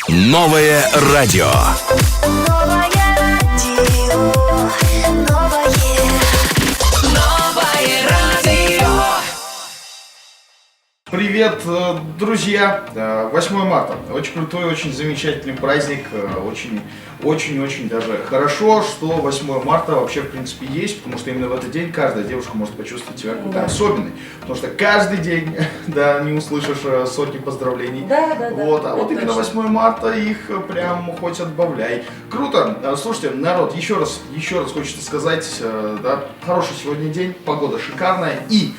Новое радио. Новое радио, новое, Новое радио. Привет, друзья! 8 марта. Очень крутой, очень замечательный праздник. Очень-очень-очень даже хорошо, что 8 марта вообще, в принципе, есть, потому что именно в этот день каждая девушка может почувствовать себя какой-то особенной. Потому что каждый день, да, не услышишь сотни поздравлений. Да. Вот, а вот Это именно точно. 8 марта их прям хоть отбавляй. Круто! Слушайте, народ, еще раз хочется сказать, да, хороший сегодня день, погода шикарная и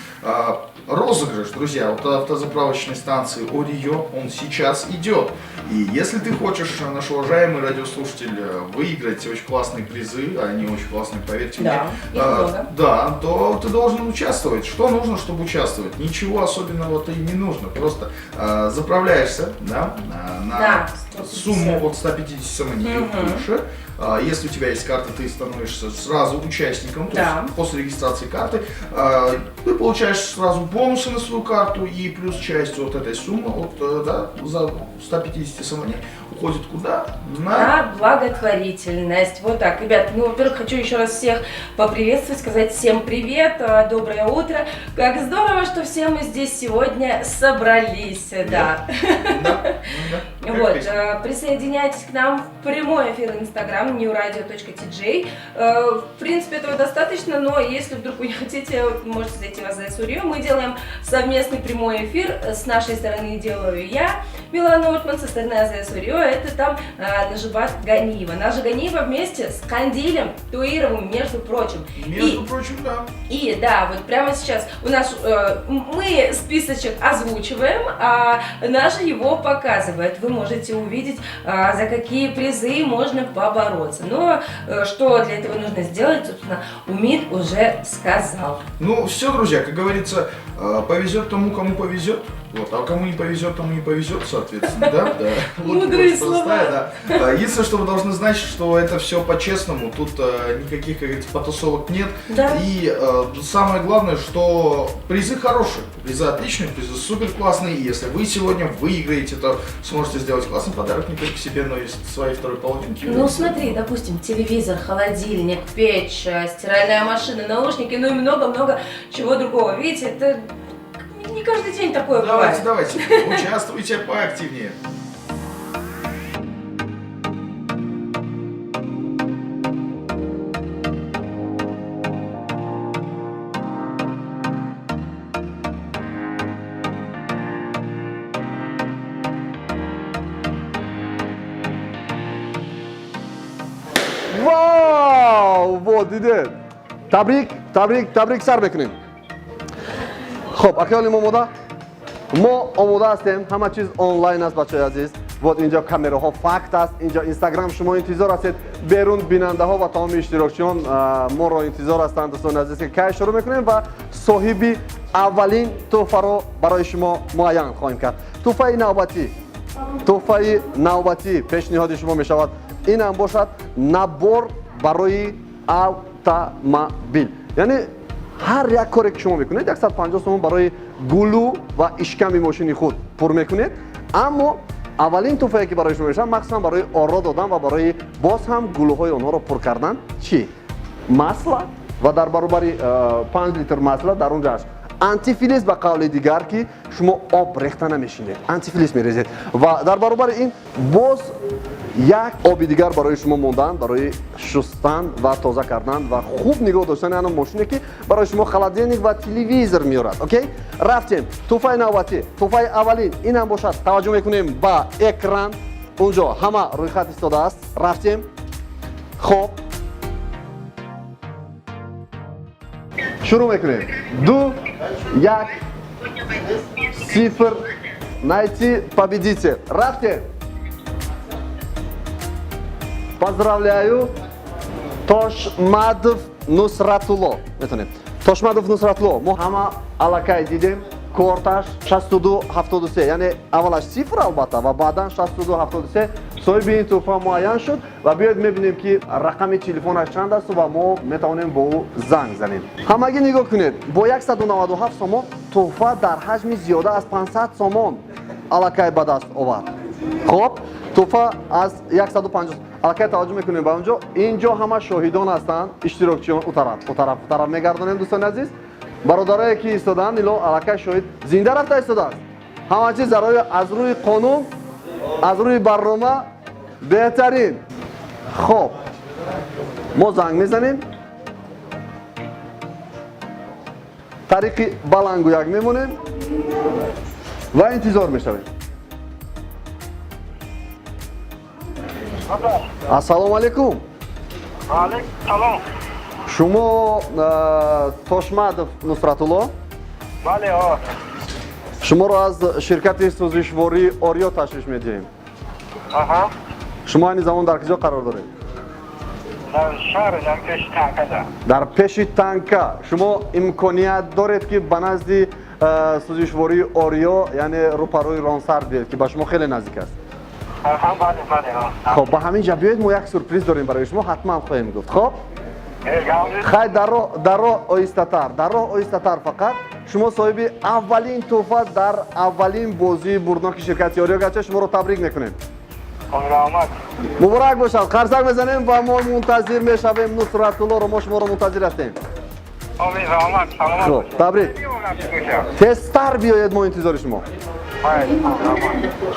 розыгрыш, друзья, от автозаправочной станции Орио, он сейчас идет. И если ты хочешь, наш уважаемый радиослушатель, выиграть очень классные призы, они очень классные, поверьте Да, мне, их много. да, то ты должен участвовать. Что нужно, чтобы участвовать? Ничего особенного-то и не нужно. Просто заправляешься, да, на Да, 150. сумму от 150 сомони и выше. Если у тебя есть карта, ты становишься сразу участником. То Да. есть после регистрации карты ты получаешь сразу бонусы на свою карту и плюс часть от этой суммы, от, да, за 150 сомони уходит куда? На благотворительность. Вот так, ребят, во-первых, хочу еще раз всех поприветствовать, сказать всем привет, доброе утро. Как здорово, что все мы здесь сегодня собрались, да. Да, ну да. Как песня. Присоединяйтесь к нам в прямой эфир Инстаграм newradio.tj. В принципе, этого достаточно, но если вдруг вы не хотите, можете зайти в АЗС Орио. Мы делаем совместный прямой эфир. С нашей стороны делаю я, Милана Ультман, со стороны АЗС Орио. Это там Нажибат Ганиева. Наша Ганиева вместе с Кандилем Туировым, между прочим. Между прочим, да. И да, вот прямо сейчас у нас мы списочек озвучиваем, а наша его показывает. Вы можете увидеть, за какие призы можно побороться. Но что для этого нужно сделать, собственно, Умид уже сказал. Ну все, друзья, как говорится, повезет тому, кому повезет. Вот, а кому не повезет, тому не повезет, соответственно, да? Да. Логика Мудрые очень простая, слова. да. Единственное, что вы должны знать, что это все по-честному, тут никаких, как говорится, потасовок нет. Да. И самое главное, что призы хорошие, призы отличные, призы супер классные. И если вы сегодня выиграете, то сможете сделать классный подарок не только себе, но и своей второй половинке. Ну смотри, допустим, телевизор, холодильник, печь, стиральная машина, наушники, ну и много-много чего другого. Видите, это не каждый день такое Давайте, бывает. давайте, участвуйте поактивнее. Вау! Вот, дидед. Табрик, табрик, табрик сар мекунем. Хоб, акаёни мо омода? Мо омода ҳастем, ҳама чиз онлайн аст, бачаҳои азиз. Вот инҷо камераҳо факт аст, инҷо Инстаграм шумо интизор ҳастед. Берун бинандаҳо ва тамоми иштирокчиён моро интизор ҳастанд, дӯстони азиз, ки кай шурӯъ мекунем ва соҳиби аввалин тӯҳфаро барои шумо муайян хоҳем кард. Тӯҳфаи навбатӣ, тӯҳфаи навбатӣ пешниҳоди шумо мешавад. Ин ҳам бошад набор барои автомобил. Яъне ҳар як коре ки шумо мекунед, 150 сомон барои гулу ва ишками мошини худ пур мекунед. Аммо аввалин тӯҳфае ки барои шумо мешавад, махсусан барои оро додан ва барои боз ҳам гулуҳои онҳоро пур кардан, чӣ? Масла ва дар баробари 5 литр масла дар он ҷо аст антифриз, ба қавли дигар ки шумо об рехта намешинед, антифриз мерезед. Ва дар баробари ин боз як оби дигар барои шумо мондан, барои шустан ва тоза кардан ва хуб нигоҳ доштани ана мошине ки барои шумо холодильник ва телевизор меорад. Окей, рафтем. Тӯҳфаи навбатӣ, тӯҳфаи аввалин ин ҳам бошад. Таваҷҷӯҳ мекунем ба экран, унҷо ҳама рӯйхат истодааст. Рафтем. Хоб, шурӯъ мекунем. 2, 1, 0. Найти победитель. Рафтем. Поздравляю. Тошмадов Нусратулло. Метонем. Тошмадов Нусратулло. Мо ҳама аллакай дидем. Корташ 62 73, яъне аввалаш сифр албатта ва баъдан 62 73. Соҳиби ин тӯҳфа муайян шуд ва биёед мебинем ки рақами телефонаш чанд аст ва мо метавонем бо ӯ занг занем. Ҳамагӣ нигоҳ кунед, бо 197 сомон тӯҳфа дар ҳаҷми зиёда аз 500 сомон аллакай ба даст овард. Хоб, тӯҳфа аз 150. Аллакай таваҷҷӯҳ мекунем ба онҷо. Инҷо ҳама шоҳидон ҳастанд, иштирокчиён. У тараф, у тараф, у тараф мегардонем. Дӯстони азиз, бародарое ки истодаанд, ило аллакай шоҳид зинда рафта истодааст. Ҳама чиз аз рӯи қонун, аз рӯи барнома беҳтарин. Хоб, мо занг мезанем, тариқи баландгӯяк мемонем ва интизор мешавем. Ассалому алайкум. Салом. Шумо Тошмадов Нусратулло? Бале, о. Шуморо аз ширкати сӯзишвории Ориё ташриф медиҳем. Аҳа. Шумо айни замон дар куҷо қарор доред? Дар шаҳр, дар пеши танкада. Дар пеши танка. Шумо имконият доред, ки ба назди сӯзишвории Ориё, яъне рӯпарӯи Ронсар биёед, ки ба шумо хеле наздик аст. Аҳа, бале, бале, о. Хоб, ба ҳамин ҷа биёед, мо як сюрприз дорем барои шумо, ҳатман хоҳем гуфт. Хоб? Хай, дар роҳ оҳистатар, дар роҳ оҳистатар. Фақат шумо соҳиби аввалин тӯҳфа дар аввалин бозии бурдноки ширкати Ориё гашта. Шуморо табрик мекунем. Раҳмат. Муборак бошад. Қарсак мезанем ва мо мунтазир мешавем Нусратуллоро. Мо шуморо мунтазир ҳастем. Омин, раҳмат, саломат. Хуб, табрик. Тезтар биёед, мо интизори шумо.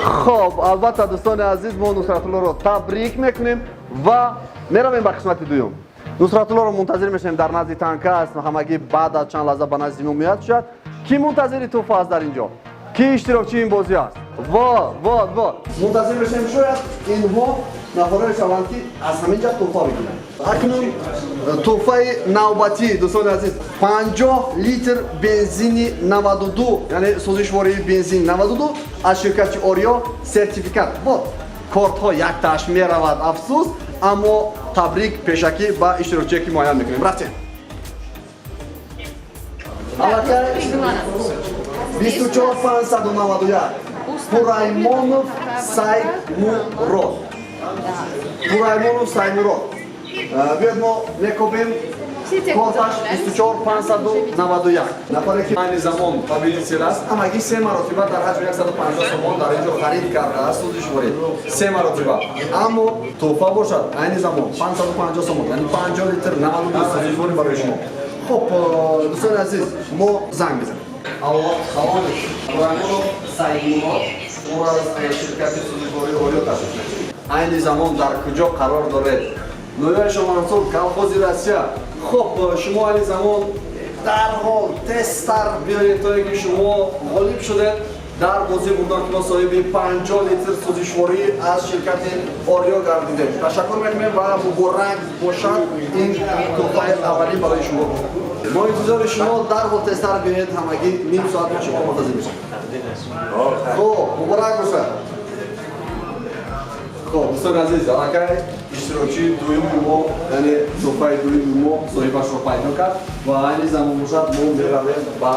Хоб, албатта, дӯстони азиз, мо Нусратуллоро табрик мекунем ва меравем ба қисмати дуюм. Нусратуллоро мунтазир мешавем, дар назди танка аст, ҳамагӣ баъд аз чанд лаҳза ба назди мо меяд. Шояд кӣ мунтазири тӯҳфа аст дар ин ҷо? Кӣ иштирокчии ин бозӣ аст? Во, во, во, мунтазир мешавем. Шояд инҳо нафарое шаванд, ки аз ҳамин ҷа тӯҳфа бигиранд. Акнун тӯҳфаи навбатӣ, дӯстони азиз, 50 литр бензини 92, яъне сӯзишвории бензин 92 аз ширкати Ориё, сертификат. Вот кортҳо, яктааш меравад, афсӯс, аммо табрик пешакӣ ба иштирокчие, ки муайян мекунем. Рафтем. Аллакай 24591, Пураймонов Саймурод, Пураймонов Саймурод. Биёд, мо мекобем корташ 24591. Нафаре, ки айни замон победитель аст, ҳамагӣ се маротиба дар ҳаҷми 150 сомон дар ин ҷо харид кардааст сӯзишворӣ, се маротиба. Аммо тӯҳфа бошад айни замон 550 сомон, яъне 50 литр 92 сӯзишворӣ барои шумо. Хуб, дӯстони азиз, мо занг мезанем. Алло, салом алейкум. Пураймонов Саймурод, шуморо аз ширкати сӯзишвории Ориё ташриф мекунем. Айни замон дар куҷо қарор доред? Ноҳияи Шомансур, колхози Россия. Хуб, шумо айни замон дарҳол тезтар биёед, то ин ки шумо ғолиб шудед дар бозии бурдон, ки мо соҳиби 50 литр сӯзишворӣ аз ширкати Ориё гардидем. Ташаккур мекунем ва муборак бошад ин тӯҳфаи аввалин барои шумо. Мо интизори шумо, дарҳол тезтар биёед, ҳамагӣ ним соат мо шумо мунтазир мешавем. Хуб, муборак бошад. Хуб, дӯстони азиз, аллакай иштирокчии дуюми мо, яъне тӯҳфаи дуюми мо соҳибашро пайдо кард ва айни замон бошад, мо меравем ба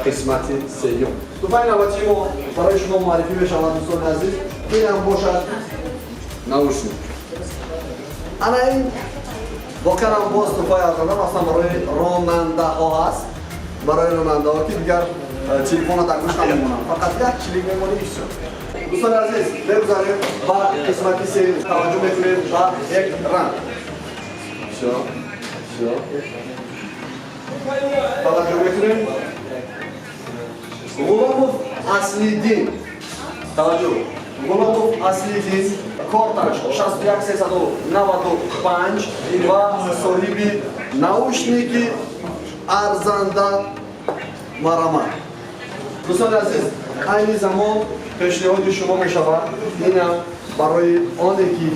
қисмати сеюм. Тӯҳфаи навбатии мо барои шумо муаррифӣ мешавад, дӯстони азиз. Инам бошад наушник. Ана ин воқеан ҳам боз тӯҳфаи арзанда, аслан барои ронандаҳо ҳаст, барои ронандаҳо, ки дигар телефона дар гӯш намемонанд, фақат як чилик мемонӣ, всё. Дӯстони азиз, мегузарем ба қисмати сеюм. Таваҷҷӯҳ мекунем ба экран. Всё, всё, таваҷҷӯҳ мекунем. Ғуломов Аслиддин, таваҷҷӯҳ, Ғуломов Аслиддин, корташ 61395 ва соҳиби наушники арзанда марамат. Дӯстони азиз, айни замон пешниҳоди шумо мешавад, инам барои оне ки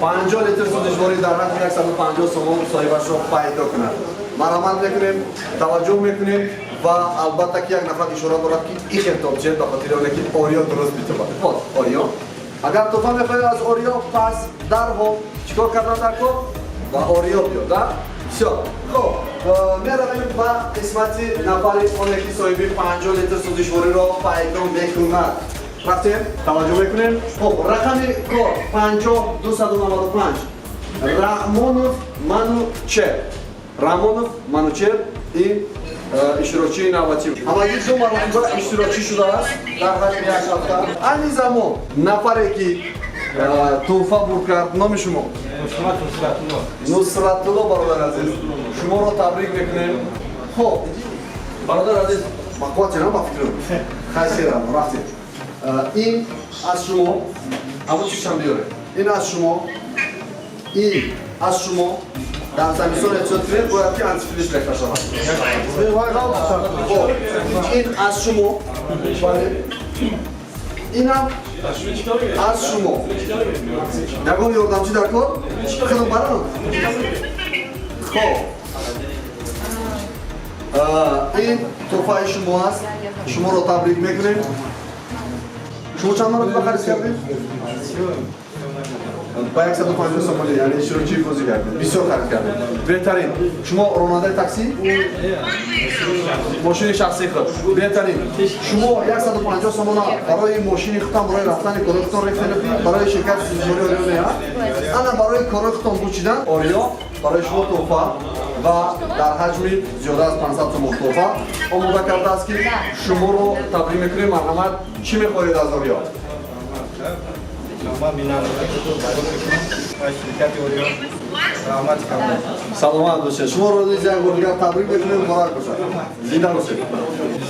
50 литр сӯзишворӣ дар ҳаҷми 150 сомон соҳибашро пайдо кунад. Марамат мекунем, таваҷҷӯҳ мекунем ва албатта, ки як нафар ишора дорад, ки ихел тобчиед, ба хотири оне ки Ориё дуруст битобад. Вот Ориё. Агар тӯҳфа мехоҳед аз Ориё, пас дарҳол чӣ кор кардан дар кор? Ба Ориё биё, да, всё. Хоб, меравем ба қисмати нафари оне ки соҳиби 50 литр сӯзишвориро пайдо мекунад. Рафтем, таваҷҷӯҳ мекунем. Хоб, рақами кор 50295, Раҳмонов Манучер, Раҳмонов Манучер. Ин Иштирокчии навбатӣ ҳамагӣ ду маротиба иштирокчӣ шудааст дар ҳаҷми як ҳафта. Айни замон нафаре ки тӯҳфа бурд кард, номи шумо? Нусратулло. Бародари азиз, шуморо табрик мекунем. Хоб, бародари азиз, ба қуввате ба фикрам хайсерам рафтем. Ин аз шумо, ҳамон чизшам биёре. Ин аз шумо, ин аз шумо. Дар замисон эҳтиёт кунед, бояд ки антифриз рехта шавад. Хоб, ин аз шумо, бале, инам аз шумо. Ягон ёрдамчӣ дар кор худам барам. Хоб, ин тӯҳфаи шумо аст, шуморо табрик мекунем. Шумо чанд маротиба харид кардед? Ба 150 сомонӣ, яъне иштирокчии бозӣ кардед, бисёр харид кардед. Беҳтарин. Шумо ронандаи такси, мошини шахсии худ. Беҳтарин. Шумо 150 сомона барои мошини худтон, барои рафтани корои худтон рехтед, барои ширкати сӯзишвории Ориё не, ана барои корои худтон бучидан. Ориё барои шумо тӯҳфа ва дар ҳаҷми зиёда аз 500 сомон тӯҳфа омода кардааст, ки шуморо табрик мекунем. Марҳамат, чӣ мехоҳед аз Ориё? Ман бинандагони худро табрик мекунам ва ширкати Ориё раҳмати калон. Саломат бошед. Шуморо низ як бор дигар табрик мекунем. Муборак бошад, зинда бошед.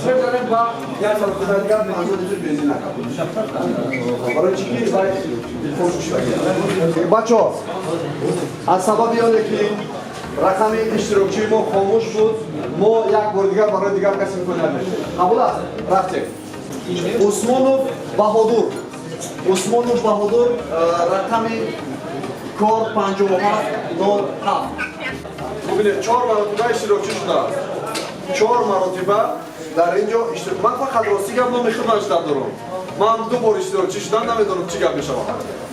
Мезанем ба як маротиба дигар 50 литр бензин накард. Барои чӣ ки вай телефон шуда. Бачаҳо, аз сабаби оне ки рақами иштирокчии мо хомӯш буд, мо як бор дигар барои дигар кас имконият медиҳем. Қабул аст? Рафтем. Усмонов Баҳодур, Усмонов Баҳодур, рақами кор 5707. Бубинед, чор маротиба иштирокчӣ шудааст, чор маротиба дар ин ҷо иштирок. Ман фақат, рости гап, номи худам шуда дорам. Ман ду бор иштирокчӣ шудам, намедонам чӣ гап мешавад.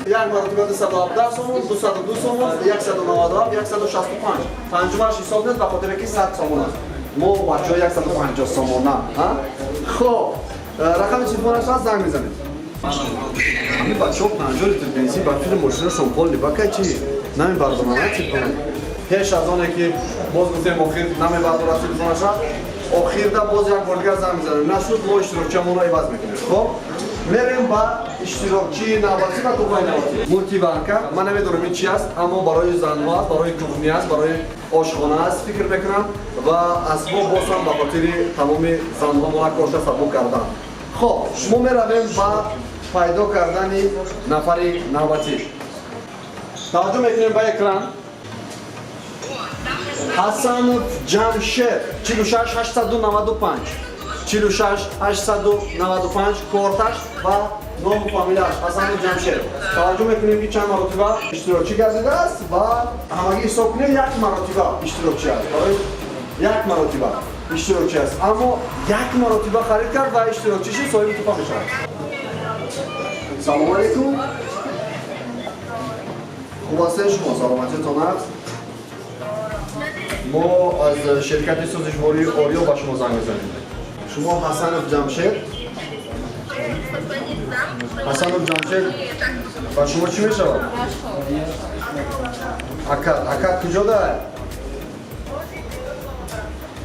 Як маротиба 217 сомон, 202 сомон, 197, 165. Панҷумаш ҳисоб нест, ба хотире ки 100 сомон аст. Мо бачаҳо 150 сомона. Хоб, рақами телефонаш аст, занг мезанед. Ҳамин бачаҳо 50 литр бензин ба фили мошинашон пол либакай чи намебардоранд телефон. Пеш аз оне ки боз гуфтем, охир намебардорад телефонаша, охирда боз як бор дигар занг мезанем. Нашуд, мо иштирокчиамонро иваз мекунем. Хоб, мерем ба иштирокчии навбатӣ ва тӯҳфаи навбатӣ, мультиварка. Ман намедонам ин чи аст, аммо барои занҳо аст, барои кухня аст, барои ошхона аст, фикр мекунам, ва асбоб боз ҳам ба хотири тамоми занҳо мо корша сабук кардан. Хоб, мо меравем ба пайдо кардани нафари навбатӣ. Таваҷҷӯҳ мекунем ба экран. Ҳасанов Ҷамшед, 46895, 46895 корташ ва ному фамилияш Ҳасанов Ҷамшед. Таваҷҷӯҳ мекунем, ки чанд маротиба иштирокчӣ гардидааст ва ҳамагӣ ҳисоб кунем, як маротиба иштирокчӣ аст. Барои як маротиба иштирокчӣ аст, аммо як маротиба харид кард ва иштирокчӣ шуд, соҳиби тӯҳфа мешавад. Салому алейкум, хуб ҳастед шумо? Саломатиятон аст? Мо аз ширкати сӯзишвории Ориё ба шумо занг мезанем. Шумо Ҳасанов Ҷамшед? Ҳасанов Ҷамшед ба шумо чӣ мешавад? Акат, акат куҷо дай?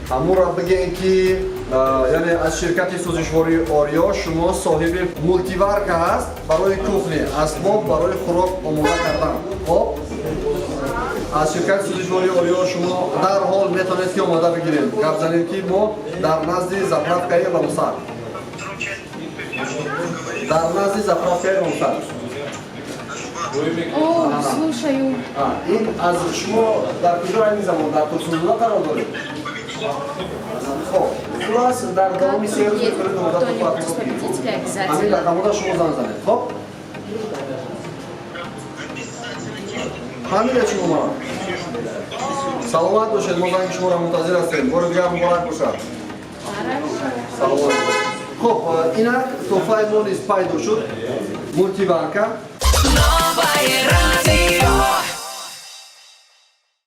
Ҳамура бигем, ки яъне аз ширкати сӯзишвории Ориё шумо соҳиби мультиварка ҳаст, барои кухня, асбоб барои хӯрок омода кардан. Хоб, аз ширкати сӯзишвории Ориё шумо дарҳол метавонед, ки омода бигирем. Гап занем, ки мо дар назди заправкаи Ромсар, дар назди заправкаи Ромсар. О, слушаю. Ин аз шумо. Дар куҷо айни замон, дар Турсунзода қарор доред? Хоб, хулас, дар давоми 3 рӯз метавонед омода. Кто-нибудь из победителей Ҳамин обязательно. рақамода шумо занг занед. Хоб, фаҳмидед шумо мара? Саломат бошед, мо занги шуморо мунтазир ҳастем. Бори дигар муборак бошад. Хорошо. Саломат бошед. Хоб, инак тӯҳфаи мо низ пайдо шуд, мультиварка. Новое радио.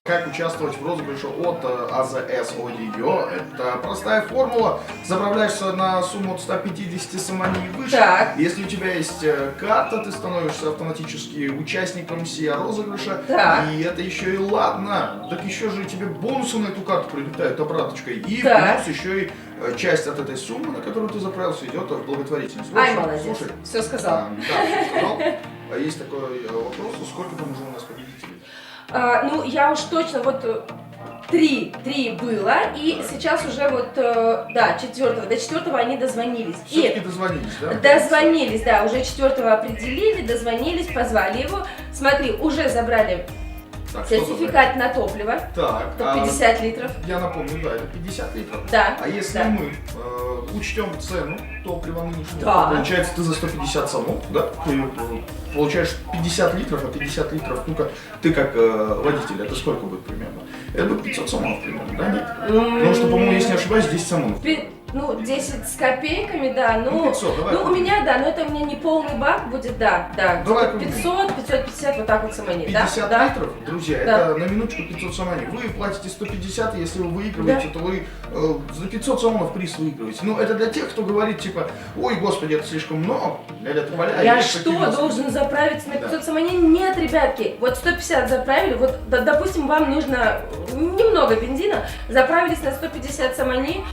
Как участвовать в розыгрыше от АЗС Ориё? Это простая формула. Заправляешься на сумму от 150 сомони и выше. Так. Если у тебя есть карта, ты становишься автоматически участником сия розыгрыша. Так. И это еще и ладно. Так еще же тебе бонусы на эту карту прилетают обраточкой. И Так. плюс еще и часть от этой суммы, на которую ты заправился, идет в благотворительность. В Ай, общем, молодец. слушай, Все сказал. да, всё сказал. А есть такой вопрос, сколько там уже у нас победителей? Ну, я уж точно, вот три было, и сейчас уже вот, да, четвертого, до четвертого они дозвонились. Все-таки И дозвонились, да? дозвонились, да, уже четвертого определили, дозвонились, позвали его. Смотри, уже забрали Так, что сертификат на топливо, забрали? Так, это 50 литров. я напомню, да, это 50 литров. Да. А если да. мы учтем цену топлива нынешнего, Да. то получается ты за 150 сомов, да, ты получаешь 50 литров, а 50 литров, ну-ка, ты как водитель, это сколько будет примерно? Это будет 500 сомов примерно, да, нет? Потому что, по-моему, если не ошибаюсь, 10 сомов. Ну, 10 с копейками, да, ну... Ну, 500, давай. Ну, у меня, да, но это у меня не полный бак будет, да, да. Давай где-то 500, 550, вот так вот сомони, да? 50 да? литров, друзья, Да. это на минуточку 500 сомони. Вы платите 150, если вы выигрываете, то вы за 500 сомонов приз выигрываете. Ну, это для тех, кто говорит, типа, ой, господи, это слишком много, ля-ля тополя. Я есть что, такие у нас- должен заправиться на Да. 500 сомони? Нет, ребятки, вот 150 заправили, вот, допустим, вам нужно немного бензина, заправились на 150 сомони,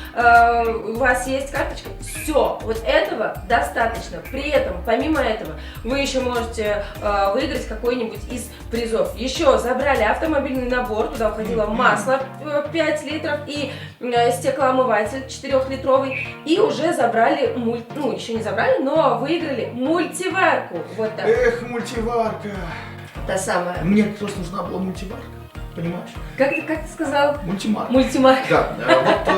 у вас есть карточка, все, вот этого достаточно. При этом, помимо этого, вы еще можете выиграть какой-нибудь из призов. Еще забрали автомобильный набор, туда входило масло 5 литров и стеклоомыватель 4-литровый, и уже забрали, ну, еще не забрали, но выиграли мультиварку. Вот так. Эх, мультиварка. Та самая. Мне как раз нужна была мультиварка, понимаешь? Как ты сказал? Мультимарка. Мультимарка. Да, вот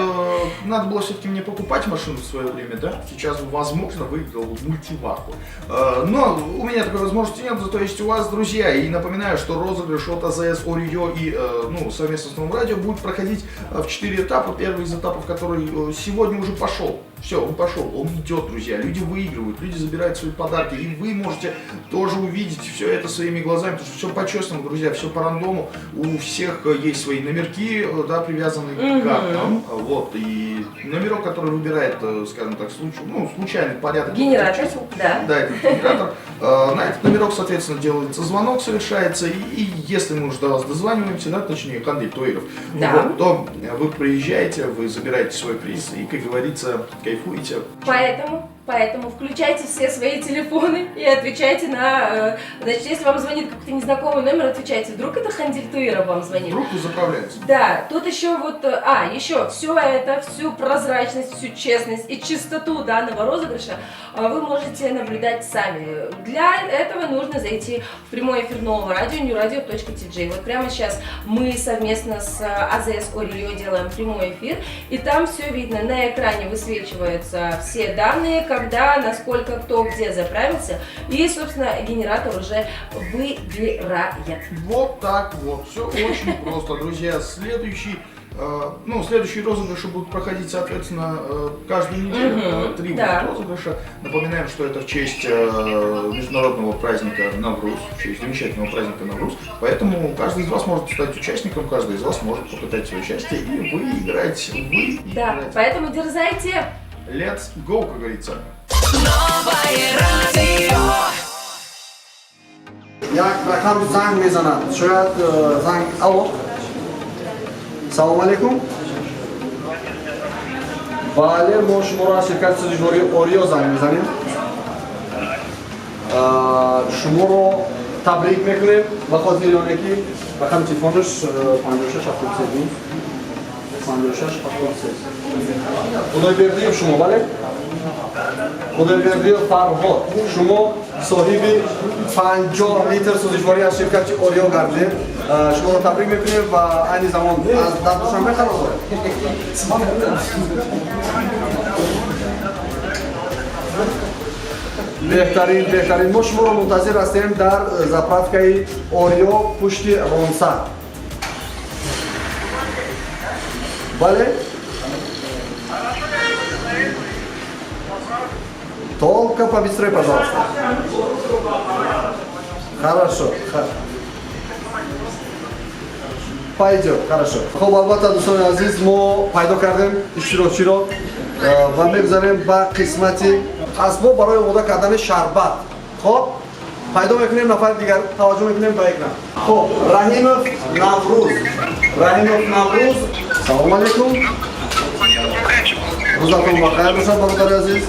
надо было все-таки мне покупать машину в свое время, да? Сейчас, возможно, выиграл мультиварку. Но у меня такой возможности нет, зато есть у вас, друзья. И напоминаю, что розыгрыш от АЗС Ориё и совместно с Новым Радио будет проходить в 4 этапа. Первый из этапов, который сегодня уже пошел. Все, он пошел, он идет, друзья. Люди выигрывают, люди забирают свои подарки. И вы можете тоже увидеть все это своими глазами, потому что все по-честному, друзья, все по рандому. У всех есть свои номерки, да, привязанные к картам. Вот, и номерок, который выбирает, скажем так, случайный порядок. Генератор, чисел. да. Да, этот генератор. На этот номерок, соответственно, делается звонок, совершается, и если мы уже до вас дозваниваемся, да, точнее, Кандиль Тоиров, Да. вот, то вы приезжаете, вы забираете свой приз и, как говорится, кайфуете. Поэтому включайте все свои телефоны и отвечайте на... Значит, если вам звонит какой-то незнакомый номер, отвечайте. Вдруг это Хандиль Тоиров вам звонит. Вдруг вы заправляете. Да, тут еще вот... еще все это, всю прозрачность, всю честность и чистоту данного розыгрыша вы можете наблюдать сами. Для этого нужно зайти в прямой эфир Нового радио, newradio.tj. Вот прямо сейчас мы совместно с АЗС Ориё делаем прямой эфир, и там все видно. На экране высвечиваются все данные, когда, насколько, кто, где заправился. И, собственно, генератор уже выбирает. Вот так вот. Все очень просто, друзья. Следующие розыгрыши будут проходить, соответственно, каждую неделю. Три да. будут розыгрыша. Напоминаем, что это в честь международного праздника Навруз, в честь замечательного праздника Навруз. Поэтому каждый из вас может стать участником, каждый из вас может попытать свое счастье и выиграть. Да, поэтому дерзайте. Let's go, как говорится. Новое радио. Як рақам занг мезанад. Шояд занг. Алло. Салом алейкум. Бале, мо шуморо аз ширкати сӯзишвории Ориё занг мезанем. Шуморо табрик мекунем ба хотири оне ки рақами телефонаш 56 73 56 73. Худойбердиев шумо, бале? Худойбердиев Фарҳод, шумо соҳиби 50 литр сӯзишворӣ аз ширкати Ориё гардидед. Шуморо табрик мекунем ва айни замон аз дар Душанбе қарор доред. Беҳтарин, беҳтарин. Мо шуморо мунтазир ҳастем дар заправкаи Ориё пушти Ронса. Бале? Только побыстрее, пожалуйста. Хорошо. Пойдет, хорошо. Хоб, албатта, дӯстони азиз, мо пайдо кардем иштирокчиро ва мегузарем ба қисмати асбоб барои омода кардани шарбат. Хоб, пайдо мекунем нафари дигар, таваҷҷӯҳ мекунем ба экран. Хоб, Раҳимов Наврӯз, Раҳимов Наврӯз, салом алейкум, рӯзатон бахайр бошад, бародари азиз.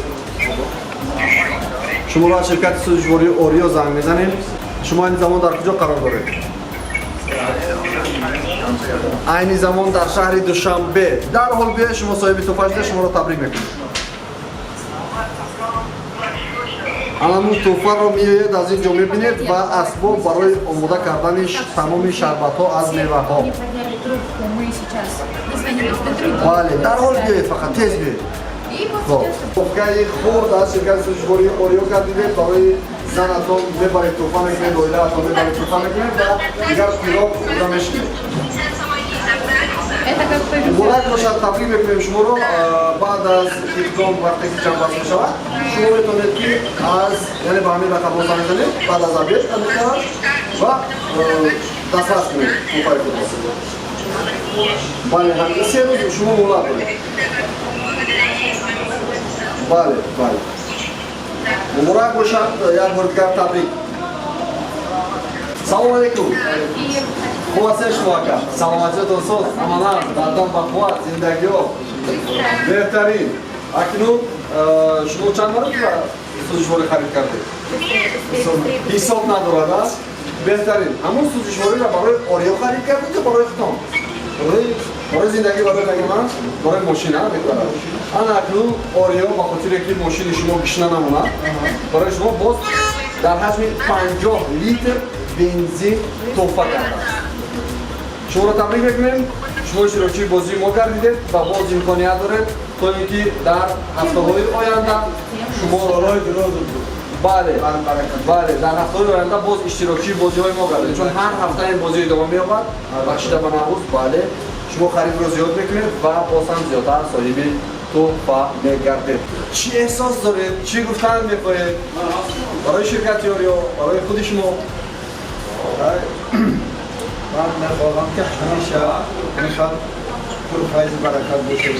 Шуморо аз ширкати сӯзишвории Ориё занг мезанем. Шумо айни замон дар куҷо қарор доред? Айни замон дар шаҳри Душанбе. Дарҳол биёед, шумо соҳиби тӯҳфа шуда, шуморо табрик мекунем. Анамун тӯҳфаро меоед, аз ин ҷо мебинед ва асбоб барои омода кардани тамоми шарбатҳо аз меваҳо. Не подняли трубку, мы сейчас дозвонились до других. Бале, дарҳол биёед, фақат тез биёед. И вот сейчас Тӯҳфаи хурд аз ширкати сӯзишвории Ориё кардидед, барои занатон мебаред, тӯҳфа мекунед, оилаатон мебаред, тӯҳфа мекунед ва дигар пирог хӯрда мешинед. Это как повезет. Муборак бошад, табрик мекунем шуморо. Баъд аз иқдом, вақте ки ҷамъбаст мешавад, шумо метавонед, ки аз, яъне, ба ҳамин рақамҳо занг занед баъд аз обед метавонад ва дастрас кунед тӯҳфаи худро. Бале, 3 рӯз шумо муҳлат доред. Бале, муборак бошад, як бор дигар табрик. Салом алейкум, хуб ҳастед шумо, ака? Саломатиятон соз, амалан бардам, ба қувват, зиндагиҳо беҳтарин. Акнун шумо чанд маротиба сӯзишворӣ харид кардед? Ҳисоб надорад, а? Беҳтарин. Ҳамон сӯзишвориро барои Ориё харид кардед ё барои худтон, барои зиндагӣ, барои ман, барои мошина мекунад? Ана акнун Ориё ба хотире ки мошини шумо гишна намонад, барои шумо боз дар ҳаҷми 50 литр бензин тӯҳфа кардааст. Шуморо табрик мекунем, шумо иштирокчии бозии мо гардидед ва боз имконият доред, то ин ки дар ҳафтаҳои оянда шумо, бале, дар ҳафтаҳои оянда боз иштирокчии бозиҳои мо гардед, чун ҳар ҳафта ин бозӣ идома меёбад, бахшида ба Наврӯз. Бале, шумо харидро зиёд мекунед ва боз ҳам зиёдтар соҳиби тӯҳфа мегардед. Чӣ эҳсос доред? Чӣ гуфтан мехоҳед барои ширкати Ориё, барои худи шумо? Ман мехоҳам, ки ҳамеша мехоҳам пурфайзу баракат бошед,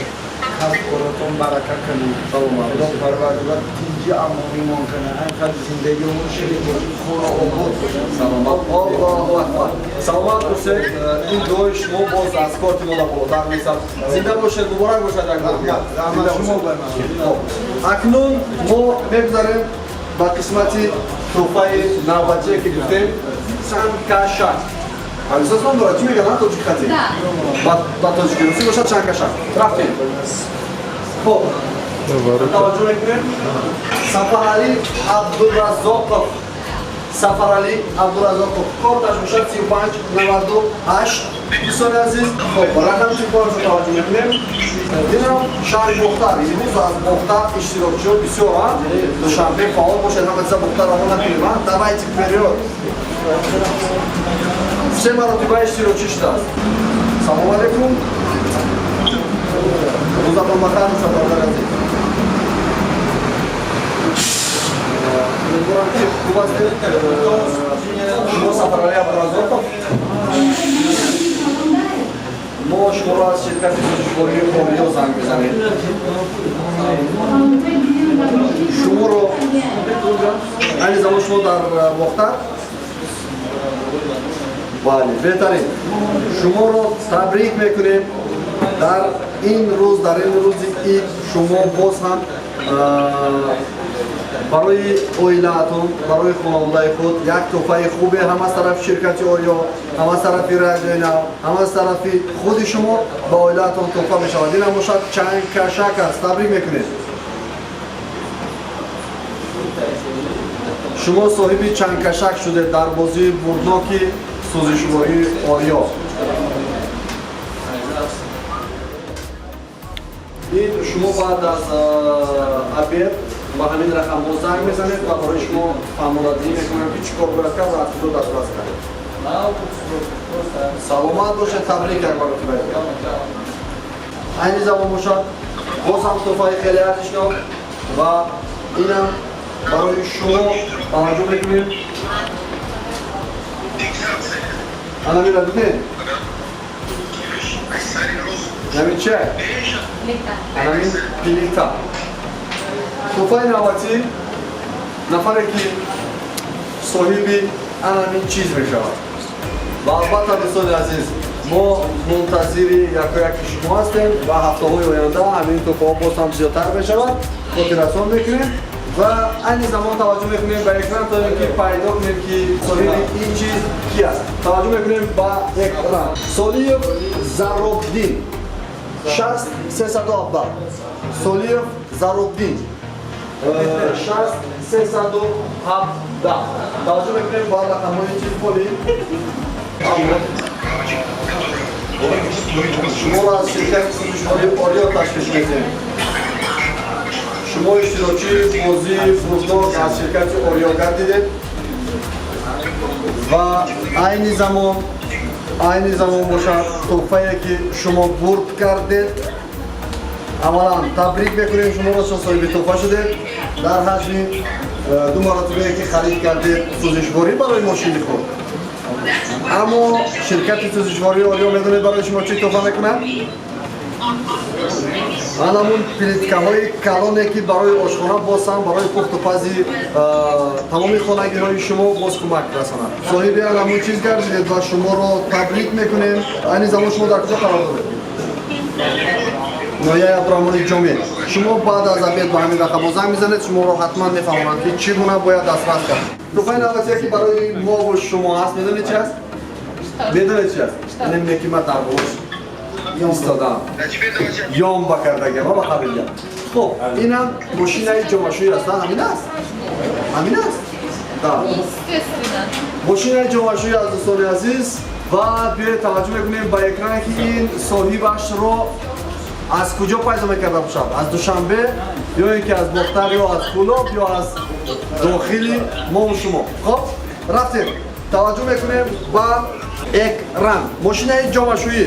касб коротон барака кунед, Худо Парвардигор тинҷи амонимон кунад, ҳамқадр зиндагиамон ширин бошад, хона обод бошад. Саломат, Аллоҳу акбар, саломат бошед. Ин дуои шумо боз аз корти мо болотар месад. Зинда бошед, муборак бошад як бор дигар. Раҳмат шумо бар ман. Акнун мо мегузарем ба қисмати тӯҳфаи навбатие, ки гуфтем, чангкашак. Алисос ном дорад, чӣ мегӯянд тоҷик хати? Ба тоҷики русӣ бошад чангкашак. Рафтем. Хоб, таваҷҷӯҳ мекунем. Сафаралӣ Абдуразоқов, Сафаралӣ Абдуразоқов, корташ бошад 3598. Дӯстони азиз, хоб, рақами телефонашро таваҷҷӯҳ мекунем. Динам шаҳри Бохтар, имрӯз аз Бохтар иштирокчиҳо бисёранд. Душанбе фаъол бошад, ҳама чиза Бохтар равона кунем. Давайте вперёд! Се маротиба иштирокчӣ шудааст. Салому алейкум, рӯзатон бахайр бошад, бародари азиз. Умедворам, ки хуб ҳастед. Шумо Сафаралӣ Абдуразоқов? Мо шуморо аз ширкати сӯзишвории Ориё занг мезанем. Шуморо айни замон, шумо дар Бохтар? Бале, беҳтарин. Шуморо табрик мекунем дар ин рӯз, дар ин рӯзи ид. Шумо боз ҳам барои оилаатон, барои хонаводаи худ як тӯҳфаи хубе ҳам аз тарафи ширкати Ориё, ҳам аз тарафи Радиои Нав, ҳам аз тарафи худи шумо ба оилаатон тӯҳфа мешавад. Ин ҳам бошад чангкашак аст. Табрик мекунем, шумо соҳиби чангкашак шудед дар бозии бурдноки сӯзишвории Ориё. Ин шумо баъд аз обед ба ҳамин рақамҳо занг мезанед ва барои шумо фаҳмонадиҳӣ мекунам, ки чӣ кор бояд кард ва аз куҷо дастрас кард. Саломат бошед, табрик як маротиба. Айни замон бошад боз ҳам тӯҳфаи хеле арзишнок ва инам барои шумо. Таваҷҷӯҳ мекунем, ана мера, бибинед. Нами чи? Плита. Анамин плита. Тӯҳфаи навбатӣ, нафаре ки соҳиби анамин чиз мешавад. Ва албатта, дӯстони азиз, мо мунтазири якояки шумо ҳастем ва ҳафтаҳои оянда ҳамин тӯҳфаҳо боз ҳам зиёдтар мешавад, хотиррасон мекунем. Ва айни замон таваҷҷӯҳ мекунем ба экран, то ин ки пайдо кунем, ки соҳиби ин чиз ки аст. Таваҷҷӯҳ мекунем ба экран. Солиев Заробдин, 6317. Солиев Заробдин, 6317. Таваҷҷӯҳ мекунем ба рақамҳои телефонӣ. Шуморо аз ширкати сӯзишвории Ориё ташвиш мекунем. Шумо иштирокчии бозии бурднок аз ширкати Ориё гардидед ва айни замон бошад, тӯҳфае ки шумо бурд кардед. Аввалан, табрик мекунем шуморо, чун соҳиби тӯҳфа шудед дар ҳаҷми ду маротибае ки харид кардед сӯзишворӣ барои мошини худ. Аммо ширкати сӯзишвории Ориё, медонед, барои шумо чӣ тӯҳфа мекунад? Анамун плиткаҳои калоне, ки барои ошхона, боз ҳам барои пухтупази тамоми хонагиҳои шумо боз кӯмак расонад. Соҳиби анамун чиз гардидед ва шуморо табрик мекунем. Айни замон шумо дар куҷо қарор доред? Ноҳияи Абдураҳмони Ҷомӣ. Шумо баъд аз обед ба ҳамин рақамҳо занг мезанед, шуморо ҳатман мефаҳмонанд, ки чӣ гуна бояд дастрас кард. Тӯҳфаи навбатие, ки барои мову шумо ҳаст, медонед, чи аст? Медонед, чи аст? Инаме ки ман дар болош истодам, ёмба кардагиам ба қабилия. Хуб, инам мошинаи ҷомашӯӣ аст. Ҳамин аст, ҳамин аст, да. Естественно. Мошинаи ҷомашӯӣ аз, дӯстони азиз. Ва биёед, таваҷҷӯҳ мекунем ба экран, ки ин соҳибашро аз куҷо пайдо мекарда бошад: аз Душанбе ё ин ки аз Бохтар, ё аз Кӯлоб, ё аз дохили мову шумо. Хоб, рафтем, таваҷҷӯҳ мекунем ба экран. Мошинаи ҷомашӯӣ,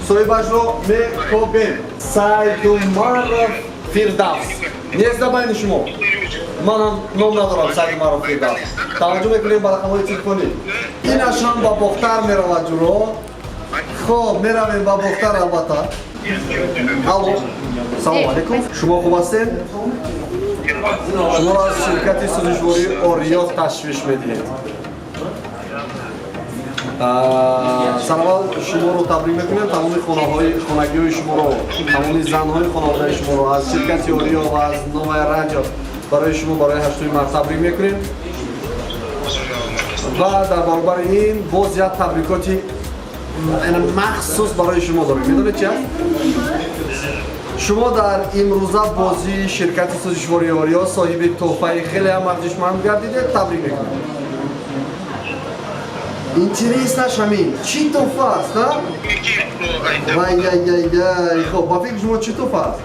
соҳибашро мекобем. Сайдумаров Фирдавс нест дар байни шумо? Манам ном надорам Сайдумаров Фирдавс. Таваҷҷӯҳ мекунем ба рақамҳои телефонӣ. Инаш ҳам ба Бохтар меравад, ҷуро. Хоб, меравем ба Бохтар, албатта. Алло, салому алейкум, шумо хуб ҳастед? Шуморо аз ширкати сӯзишвории Ориё ташвиш медиҳем. Сараввал шуморо табрик мекунем, тамоми хонаҳои хонагиҳои шуморо, тамоми занҳои хонаводаи шуморо аз ширкати Ориё ва аз Новая радио барои шумо барои 8 март табрик мекунем. Ва дар баробари ин боз як табрикоти махсус барои шумо дорем. Медонед, чи аст? Шумо дар имрӯза бозии ширкати сӯзишвории Ориё соҳиби тӯҳфаи хеле ҳам арзишманд гардидед. Табрик мекунем. Интереснаш ҳамин, чӣ тӯҳфа аст, а? Вай-яй-яй-яй! Хоб, ба фикри шумо, чӣ тӯҳфа аст?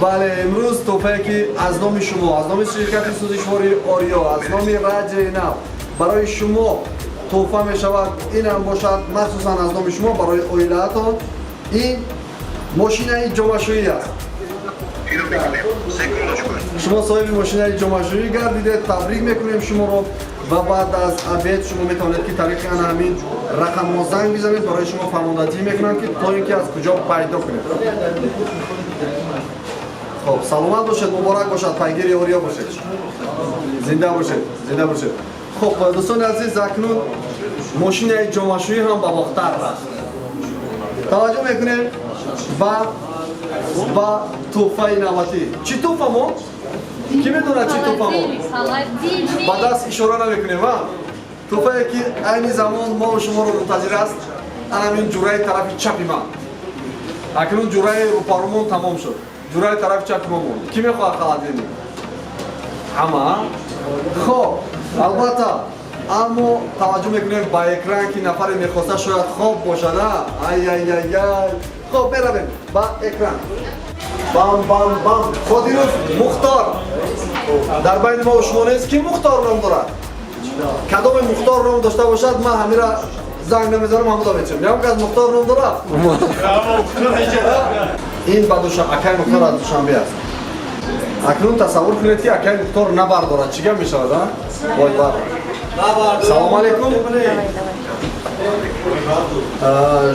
Бале, имрӯз тӯҳфае, ки аз номи шумо, аз номи ширкати сӯзишвории Ориё, аз номи Радиои Нав барои шумо тӯҳфа мешавад, инам бошад махсусан аз номи шумо барои оилаатон, ин мошинаи ҷомашӯӣ аст. Шумо соҳиби мошинаи ҷомашӯӣ гардидед. Табрик мекунем шуморо. Ва баъд аз обед шумо метавонед, ки тариқи ана ҳамин рақамҳо занг бизанед, барои шумо фармондатӣ мекунанд, ки то ин ки аз куҷо пайдо кунед. Хоб, саломат бошед, муборак бошад, пайгири Ориё бошед, зинда бошед, зинда бошед. Хоб, дӯстони азиз, акнун мошинаи ҷомашӯӣ ҳам ба Бохтар рафт. Таваҷҷӯҳ мекунем ба тӯҳфаи навбатӣ. Чӣ тӯҳфа мо? Кӣ медонад, чӣ тӯҳфа мо? Холодильник. Ба даст ишора намекунем. А тӯҳфае, ки айни замон мо шуморо мунтазир аст, анамин ҷураи тарафи чапи ман. Акнун ҷураи рӯпарумон тамом шуд, ҷураи тарафи чапи мо монд. Кӣ мехоҳад холодильник? Ҳама. Хоб, албатта, аммо таваҷҷӯҳ мекунем ба экран, ки нафаре мехоста шояд хоб бошад. А, ай-ай-ай-ай! Хоб, меравем ба экран. Бам, бам, бам! Қодиров Мухтор дар байни мо шумо нест. Ки Мухтор ном дорад? Кадоме Мухтор ном дошта бошад, ман ҳамира занг намезанам, ҳамуда мечам. Ягон кас Мухтор ном дорад? Ин ба Душа, акай Мухтор аз Душанбе аст. Акнун тасаввур кунед, ки акай Мухтор набардорад, чӣ гап мешавад? А, вой, бар! Салому алейкум. Давай, давай.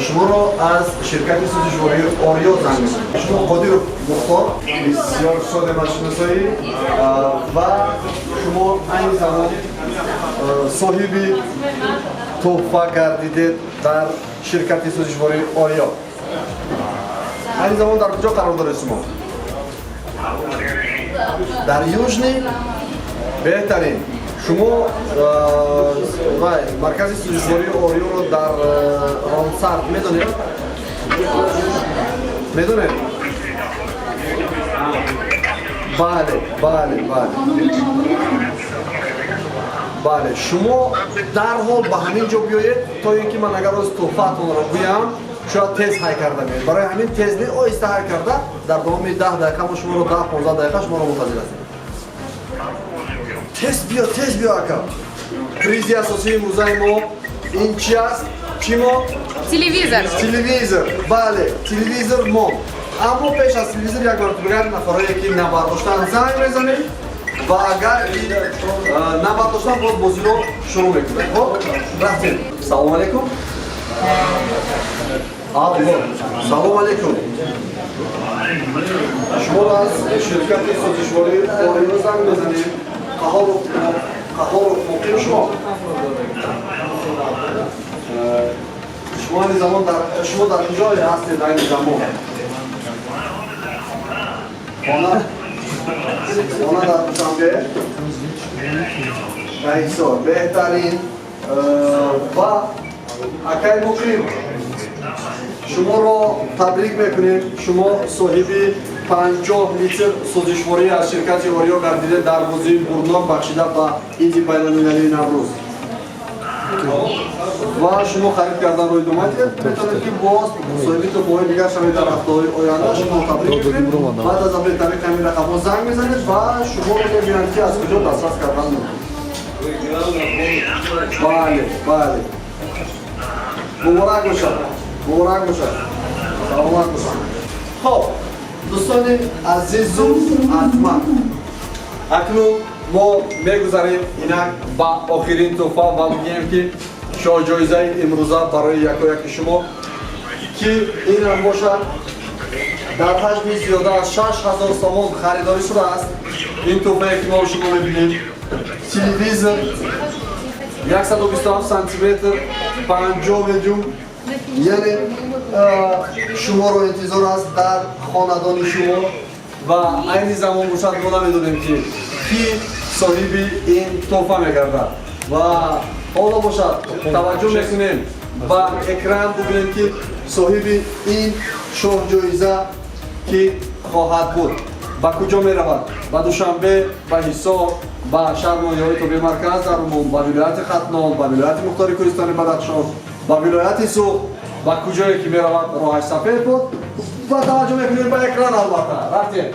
Шуморо аз ширкати сӯзишвории Ориё занг мезанем. Шумо Қодиров Мухтор, бисёр шодем аз шиносоӣ, ва шумо айни замон соҳиби тӯҳфа гардидед дар ширкати сӯзишвории Ориё. Айни замон дар куҷо қарор доред шумо? Дар Южный. Беҳтарин. Шумо вай маркази сӯзишвории Ориёро дар Ромсард медонед? Медонед? Бале, шумо дарҳол ба ҳамин ҷо биёед, то ин ки ман агар рӯз тӯҳфаатонро гӯям, шояд тез ҳай карда меоед. Барои ҳамин тез не, оҳиста ҳай карда, дар давоми 10 дақиқа мо шуморо, 10-15 дақиқа шуморо мунтазир ҳастем. Тез биё, тез биё, ака. Призи асосии имрӯзаи мо ин чи аст? Чӣ мо? Телевизор. Телевизор, бале, телевизор мо. Аммо пеш аз телевизор як маротиба як нафарое ки набардоштан занг мезанем ва агар ки набардоштан, боз бозиро шурӯъ мекунем. Хоб, рафтем. Салому алейкум. Алло, салому алейкум. Шуморо аз ширкати сӯзишвории Ориё занг мезанем. Қаҳоров, Қаҳоров Муқим шумо? Шумо айни замон дар, шумо дар куҷое ҳастед айни замон? Хона дар Душанбе, дар Ҳисор. Беҳтарин. Ва акай Муқим, шуморо табрик мекунем. Шумо соҳиби 50 литр сӯзишворӣ аз ширкати Ориё гардида дар бозии бурднок, бахшида ба иди байналмилалии Наврӯз. Ва шумо харид карданро идома диҳед, метавонед ки боз соҳиби тӯҳфаҳои дигар шавед дар ҳафтаҳои оянда. Шумо табрик мекунем. Баъд аз апрел тариқи ҳамин рақамҳо занг мезанед ва шуморо мебинанд, ки аз куҷо дастрас кардан мумкин. Бале, муборак бошад, муборак бошад, саломат бошад. Хоб, дӯстони азизу арҷманд, акнун мо мегузарем инак ба охирин тӯҳфа ва мегӯем, ки шоҳҷоизаи имрӯза барои якояки шумо, ки инам бошад, дар ҳаҷми зиёда аз 6000 сомон харидорӣ шудааст. Ин тӯҳфае ки мо шумо мебинем, телевизор 127 сантиметр, 50 дюйм, яъне шуморо интизор аст дар хонадони шумо. Ва айни замон бошад, мо намедонем, ки кӣ соҳиби ин тӯҳфа мегардад. Ва ҳоло бошад, таваҷҷӯҳ мекунем ба экран, бубинем, ки соҳиби ин шоҳҷоиза кӣ хоҳад буд, ба куҷо меравад: ба Душанбе, ба Ҳисор, ба шаҳр ноҳияҳои тобеи марказ дар умум, ба вилояти Хатлон, ба вилояти мухтори кӯҳистони Бадахшон, ба вилояти Суғд. Ба куҷое ки меравад, роҳаш сафед буд. Ва таваҷҷӯҳ мекунем ба экран, албатта. Рафтем.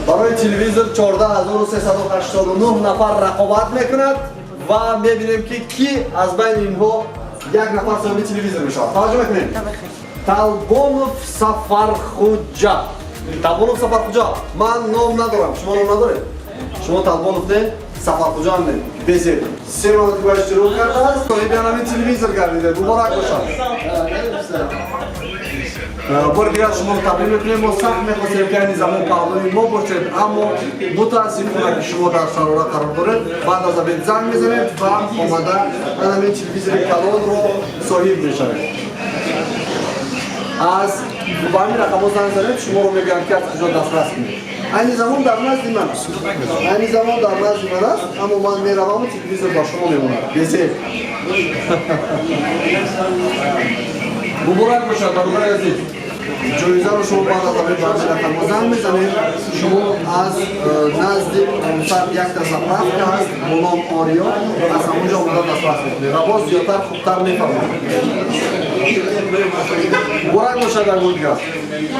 Барои телевизор 14 389 нафар рақобат мекунад ва мебинем, ки кӣ аз байни инҳо як нафар соҳиби телевизор мешавад. Таваҷҷӯҳ мекунем. Талбонов Сафархуҷа, Талбонов Сафархуҷа. Ман ном надорам, шумо ном надоред. Шумо Талбонов не, Сафархуҷа ҳам не. Безер се маротиба иштирок кардааст, соҳиби ҳамин телевизор гардида. Муборак бошад. Бори дигар шуморо табрик мекунем. Мо сахт мехостем, ки айни замон паҳлӯи мо бошед, аммо мутаассифона, ки шумо дар Шарора қарор доред. Баъд аз обед занг мезанед ва омада ҳамин телевизори калонро соҳиб мешавед. Аз ба ҳамин рақамҳо занг занед, шуморо мегӯянд, ки аз куҷо дастрас кунед. Айни замон дар назди ман аст, айни замон дар назди ман аст, аммо ман мераваму телевизор ба шумо мемонад. Безеб. Муборак бошад, бародари азиз. Ҷоизаро шумо баъд аз обед ба ҳамин рақамҳо занг мезанед. Шумо аз назди Ромсар якта заправка ҳаст бо ном Ориё, аз ҳамонҷо омода дастрас мекунед ва боз зиёдтар, хубтар мефаҳмед. Муборак бошад ягон дигар.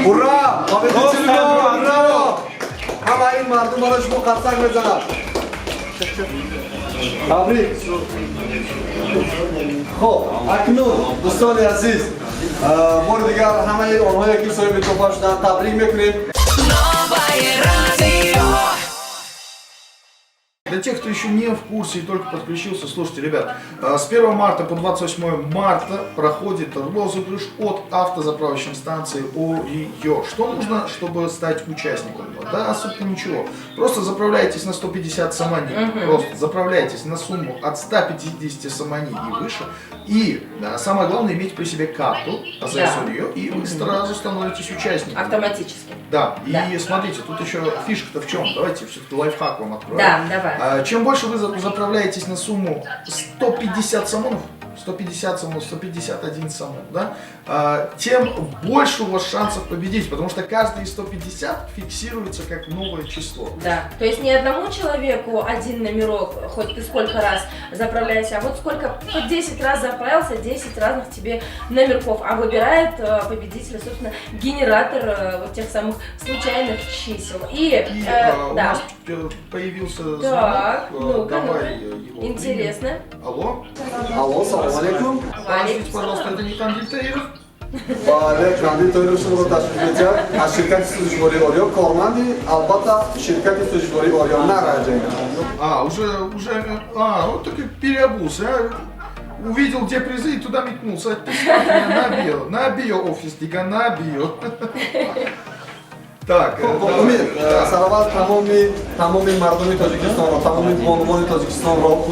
Ура! Ура! Ҳама ин мардум барои шумо қарсак мезанад. Табрик. Хоб, акнун, дӯстони азиз, бори дигар ҳамаи онҳое ки соҳиби тӯҳфа шуданд, табрик мекунем. Новое радио. Для тех, кто еще не в курсе и только подключился, слушайте, ребят, с 1 марта по 28 марта проходит розыгрыш от автозаправочной станции Ориё. Что нужно, чтобы стать участником? Да, особенно ничего. Просто заправляйтесь на 150 сомони. Просто заправляйтесь на сумму от 150 сомони и выше. И самое главное, иметь при себе карту АЗС Ориё, и вы сразу становитесь участником. Автоматически. Да, и смотрите, тут еще фишка-то в чем? Давайте все-таки лайфхак вам открою. Да, давай. Чем больше вы заправляетесь на сумму 150 сомонов, 150 сомонов, 151 сомон, да, тем больше у вас шансов победить, потому что каждый из 150 фиксируется как новое число. Да, то есть не одному человеку один номерок, хоть ты сколько раз заправляйся, а вот сколько, хоть 10 раз заправился, 10 разных тебе номерков, а выбирает победителя, собственно, генератор вот тех самых случайных чисел. И у нас появился Так, звонок, ну-ка, давай ну-ка. его примем. Интересно. Алло? Алло, салом алейкум. Подождите, пожалуйста, это не Кандил Таиров? Бале, Қандил Тоиров шуморо ташриф метиҳад аз ширкати сӯзишвории Ориё, корманди, албатта, ширкати сӯзишвории Ориё на Раҷаина. А, уже, вот так и переобулся, а? Увидел, где призы, и туда метнулся. Ты смотри, набил, набил офис, дига набил. Так, Хуб, давай. Умед, сараввал тамоми мардуми Тоҷикистонро, тамоми бонувони Тоҷикистонро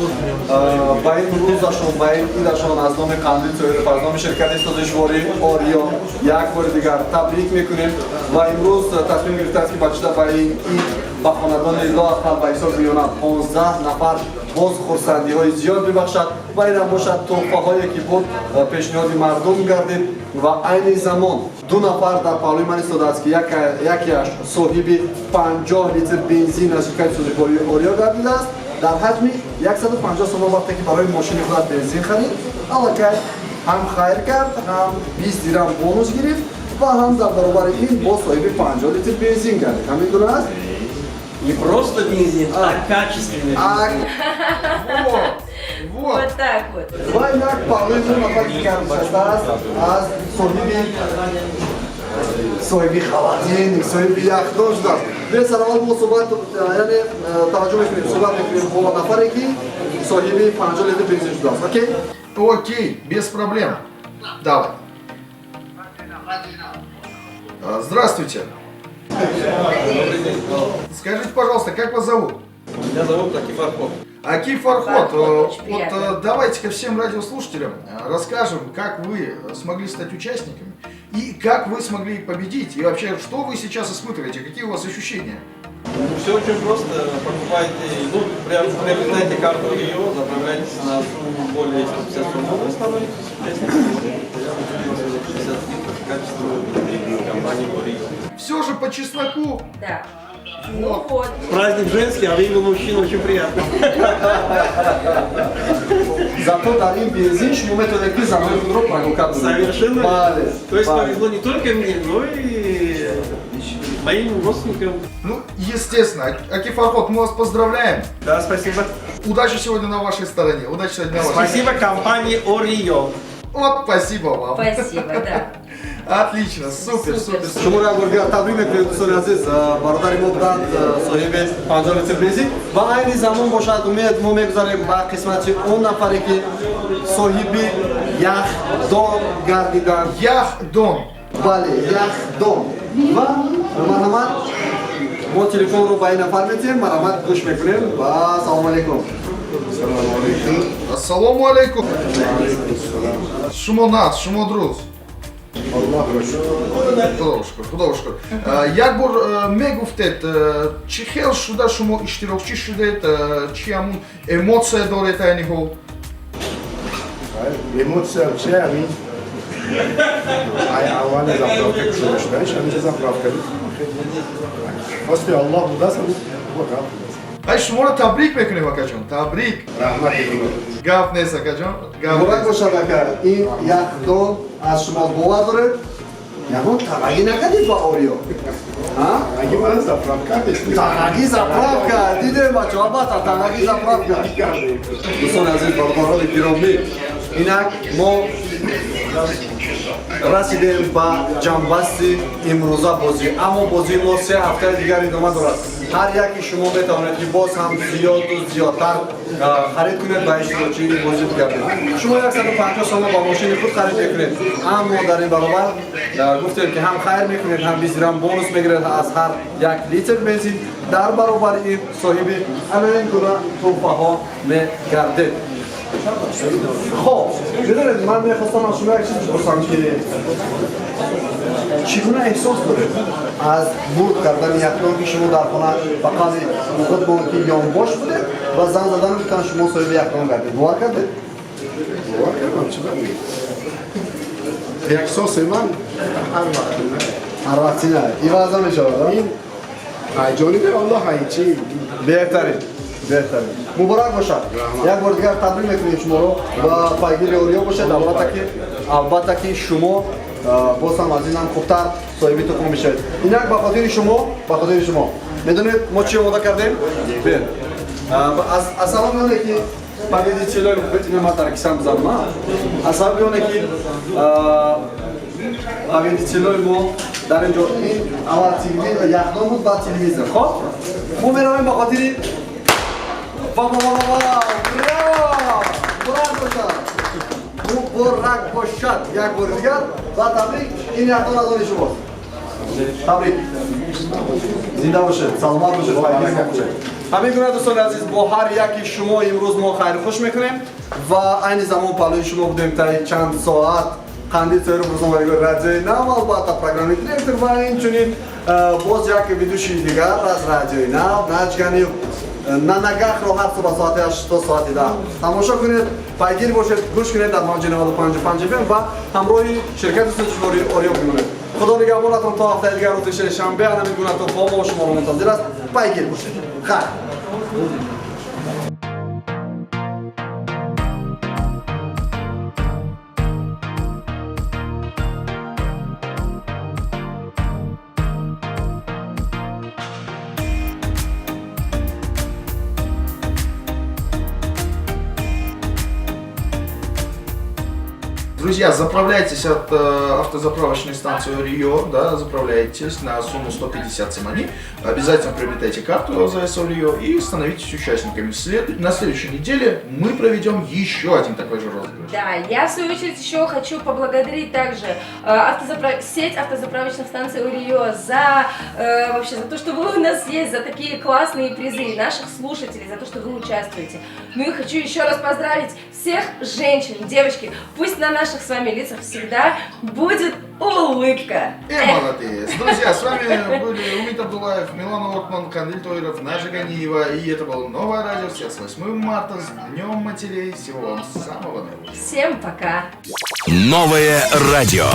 ба ин рӯзашон, ба ин идашон аз номи Қандил Тоиров, аз номи ширкати сӯзишвории Ориё як бори дигар табрик мекунем ва имрӯз тасмим гирифтааст, ки бачида ба ин ид ба хонадони лоақал ба ҳисоби миёна 15 нафар боз хурсандиҳои зиёд бибахшад ва инам бошад тӯҳфаҳое, ки буд, пешниҳоди мардум гардид. Ва айни замон ду нафар дар паҳлӯи ман истодааст, ки якеаш соҳиби 50 литр бензин аз ширкати сӯзишвории Ориё гардидааст дар ҳаҷми 150 сомон. Вақте ки барои мошини худат бензин харид, аллакай ҳам хайр кард, ҳам 20 дирам бонус гирифт ва ҳам дар баробари ин боз соҳиби 50 литр бензин гардид. Ҳамин гуна аст? Не просто бензин, а качественный бензин. Вот, вот. Вот так вот. Ва як паҳлӯи ду нафар дигар нишастааст, аз соҳиби холодильник, соҳиби яхдон шудааст. Биёед, сараввал мо суҳбат, яъне таваҷҷӯҳ мекунем, суҳбат мекунем бо нафаре, ки соҳиби 50 литр бензин шудааст. Окей? Окей, без проблем. Давай. Здравствуйте. Скажите, пожалуйста, как вас зовут? Меня зовут Акиф Фархот. Акиф Фархот, Фархот, очень вот приятно. Давайте-ка всем радиослушателям расскажем, как вы смогли стать участниками и как вы смогли победить. И вообще, что вы сейчас испытываете, какие у вас ощущения? Ну, все очень просто. Покупайте, ну, приобретайте карту Ориё, заправляйтесь на сумму более 150 сомов и становитесь участником. Я купил за 50 литров качественного компании Ориё. Все же по чесноку. Да. Ну вот. Праздник женский, а выиграл мужчина, очень приятно. Зато дар ин бензин шумо метавонед, ки занҳои худро прогулка кунед. Совершенно. Бале. То есть бале. Повезло не только мне, но и моим родственникам. Ну, естественно, Акиф Фархот, мы вас поздравляем. Да, спасибо. Удачи сегодня на вашей стороне. Удачи сегодня на вашей. Спасибо компании Ориё. Вот, спасибо вам. Спасибо, да. Отлично, супер, супер, супер. Шуморо як бор дигар табрик мекунем, дӯстони азиз. Бародари мо буданд соҳиби 50 литр бензин. Ва айни замон бошад, Умед, мо мегузарем ба қисмати он нафаре, ки соҳиби яхдон гардиданд. Яхдон. Бале, яхдон. Ва марҳамат, мо телефонро ба ин нафар метиҳем. Марҳамат, гӯш мекунем ва салому алейкум. Ассалому алейкум. Шумо нағз, шумо дуруст. Худо шукр, худо шукр. Як бор мегуфтед, чӣ хел шуда шумо иштирокчӣ шудед, чӣ ҳамун эмоция доред айни ҳол? Эмоция чи, ҳамин ай аввали заправка кушода шуданиш, ҳаминҷа заправка буд. Хости Аллоҳ будааст, ҳамин гап будааст. Ай, шуморо табрик мекунем, акаҷон, табрик. Раҳмат. Гап нест, акаҷон, гап Муборак нест. Бошад, ака. Ин яхдон аз шумо. Бовар доред, ягон тағагӣ накардед ба Ориё? Аги ман заправка кардем. Тағагӣ заправка дидем, бачо, албатта, тағагӣ заправка. Дӯстони азиз, бародарони гиромӣ, инак мо расидем ба ҷамъбасти имрӯза бозӣ, аммо бозии мо 3 ҳафтаи дигар идома дорад. Ҳар яки шумо метавонед, ки боз ҳам зиёду зиёдтар харид кунед ва иштирокчии ин бозӣ бигардед. Шумо 150 сомон ба мошини худ харид мекунед, аммо дар ин баробар гуфтем, ки ҳам хайр мекунед, ҳам 20 дирам бонус мегиред аз ҳар як литр бензин. Дар баробари ин соҳиби ана ин гуна тӯҳфаҳо мегардед. Хоб, медонед, ман мехостам аз шумо як чиз бипурсам, ки чӣ гуна эҳсос доред аз бурд кардани яхдон, ки шумо дар хона ба қавли худмон ки ёнбош будед ва занг задан гуфтан, шумо соҳиби яхдон гардед. Бовар кардед? Бовар кардам, чӣ бамӣ. Эҳсоси ман ҳар вақт не. Ҳар вақти не, иваз намешавад? Ин ай ҷониби Аллоҳ, ай чӣ. Беҳтарин, беҳтарин, муборак бошад. Як бор дигар табрик мекунем шуморо ва пайгири Ориё бошед. Албатта ки шумо боз ҳам аз ин ҳам хубтар соҳиби тухм мешавед. Инак, ба хотири шумо, ба хотири шумо, медонед, мо чӣ омода кардем? Бин, аз сабаби оне ки победитель ои, ина ман дар кисам бизанам, аз сабаби оне ки победитель ои мо дар ин ҷо, ин аввал телевизор, яхдон буд, баъд телевизор. Хоб, мо меравем ба хотири ва ва ва ва, браво! Муборак бошад, муборак бошад! Як бори дигар ва табрик. Ин яхдон аз они шумост. Табрик, зинда бошед, саломат бошед, пайгири мо бошед. Ҳамин гуна, дӯстони азиз, бо ҳар яки шумо имрӯз мо хайрхуш мекунем ва айни замон паҳлӯи шумо будем таи чанд соат Қандил Соиров, рӯзноманигори Радиои Нав, албатта, программный директор, ва инчунин боз як ведущий дигар аз Радиои Нав, Наҷганиев. Нанагахро ҳар субҳ соати 8 то соати 10 тамошо кунед, пайгир бошед, гӯш кунед дар мавҷи 95,5 FM ва ҳамроҳи ширкати сӯзишвории Ориё бимонед. Худо нигаҳбонатон то ҳафтаи дигар, рӯзи шешанбе ҳамин гуна туҳфаҳо мо шуморо мунтазир аст. Пайгир бошед, хайр. Друзья, заправляйтесь от автозаправочной станции Рио, да, заправляйтесь на сумму 150 сомони. Обязательно приобретайте карту АЗС Рио и становитесь участниками. На следующей неделе мы проведем еще один такой же розыгрыш. Да, я в свою очередь еще хочу поблагодарить также сеть автозаправочных станций Ориё за вообще за то, что вы у нас есть, за такие классные призы наших слушателей, за то, что вы участвуете. Ну и хочу еще раз поздравить всех женщин, девочки, пусть на наших с вами лицах всегда будет улыбка. И молодец. Друзья, с вами были Умид Абдулаев, Милана Ортман, Кандиль Тойров, Наджа Ганиева. И это было Новое радио. Всех с 8 марта, с Днем матерей. Всего вам самого наилучшего. Всем пока. Новое радио.